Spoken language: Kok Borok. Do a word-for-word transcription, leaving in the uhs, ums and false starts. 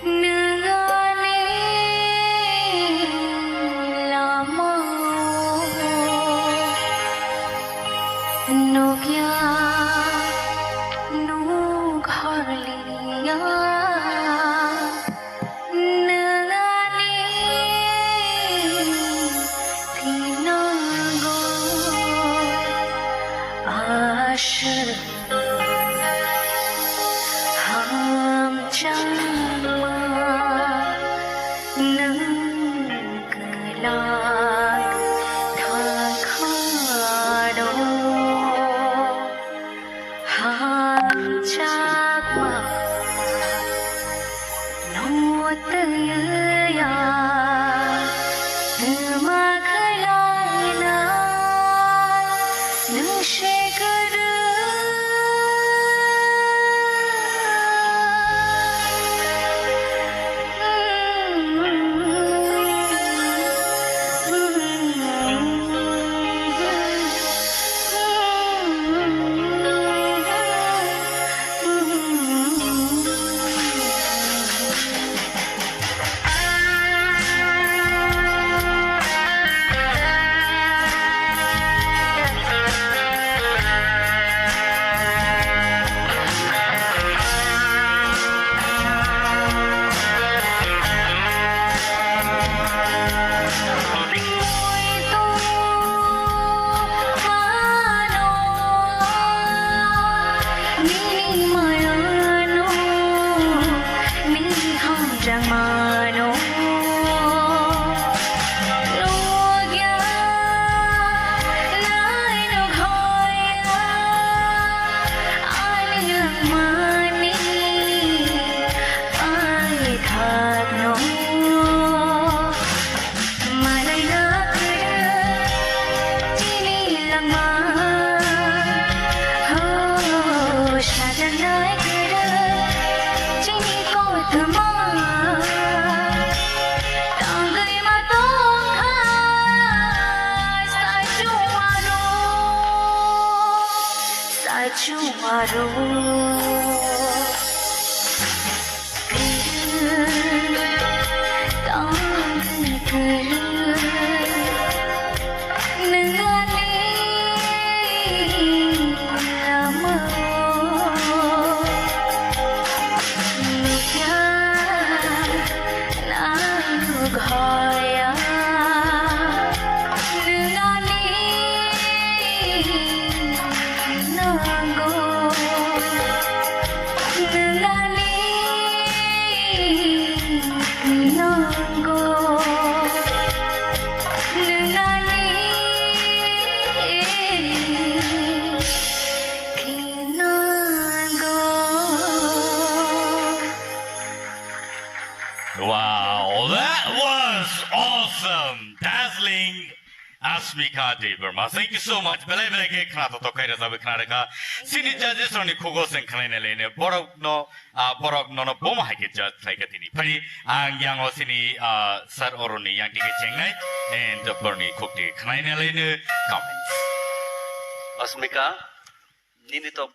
Nwng ani lama nukya nuk harliya. Nwng ani tinago aswk hamjakma nwng kwlak thangkhano. Hamjakma no twiya twma khwlaina nwng se kwrwi. Malaina kwrwi chini langma, ho, sajaknai kwrwi chini kothoma. Tangwi ma tongkha sachung aro, sachung aro. Wow, that was awesome! Dazzling! Asmika Debbarma, thank you so much. Belai belai khe khna totok khai rwchapwi khna rwkha. Chini judges rokni khugo chwng khnaina lene borok no, ah, borok nono bomo hai khe judge khlai kha tini. Phai ang yango chini, ah, sir oroni yang tike chengnai and borni khukti khnaina lene comments. Asmika, nini to